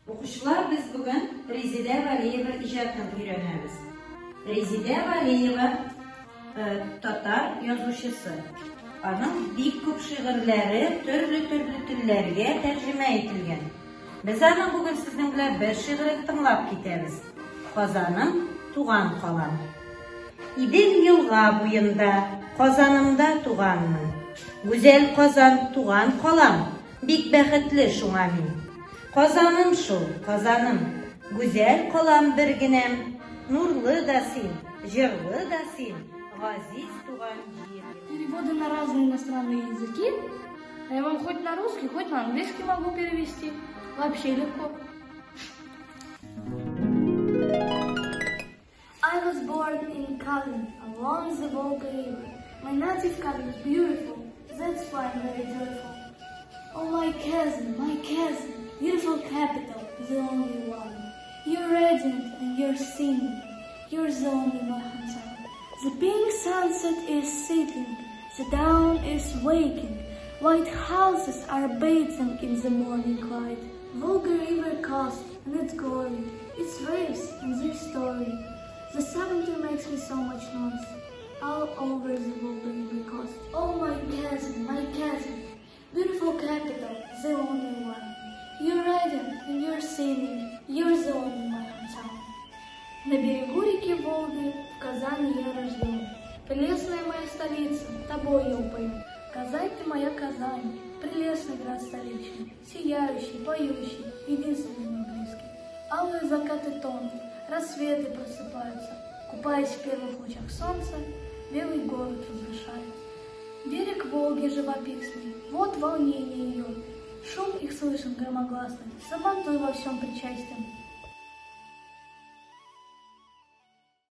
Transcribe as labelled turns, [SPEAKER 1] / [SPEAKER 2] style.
[SPEAKER 1] Укучылар, без бүген Резидә Вәлиева иҗатын өйрәнәбез. Резидә Вәлиева э, татар язучысы. Аның бик күп шигырьләре төрле-төрле телләргә тәрҗемә ителгән. Без аның бүген сезнең белән бер шигырен тыңлап китәбез. Казаным, туган калам. Идел елга буенда, Казанымда туганмын. Гүзәл Казан, туган калам, Бик бәхетле шуңа мин. Казаным шул, Казаным, Гүзәл калам бер генәм. Нурлы да син, җырлы да син, Газиз туган җир.
[SPEAKER 2] Переводы на разные иностранные языки. А я вам хоть на русский, хоть на английский могу перевести. Вообще легко.
[SPEAKER 3] I was born in Kazan, along the Volga River. My native Kazan is beautiful, that's why I'm very joyful. Oh, my Kazan, my Kazan, beautiful capital, the only one. You're radiant and you're singing, you're the only my hometown. The pink sunset is setting, the dawn is waking, white houses are bathing in the morning light. Volga River coast and its glory, its waves and their story. The 70 makes me so much noise, all over the Volga River coast. Oh my Kazan, my Kazan, beautiful capital, the only one. You're radiant and you're singing, you're the only my hometown.
[SPEAKER 2] На берегу реки Волги в Казани я рожден. Прелестная моя столица, тобой я упою. Казань ты моя Казань, прелестный град столичный, сияющий, поющий, единственный мой близкий. Алые закаты тонут, рассветы просыпаются, купаясь в первых лучах солнца, белый город возвышается. Берег Волги живописный, вот волнение ее, шум их слышен громогласный, Сабантуй во всем причастен.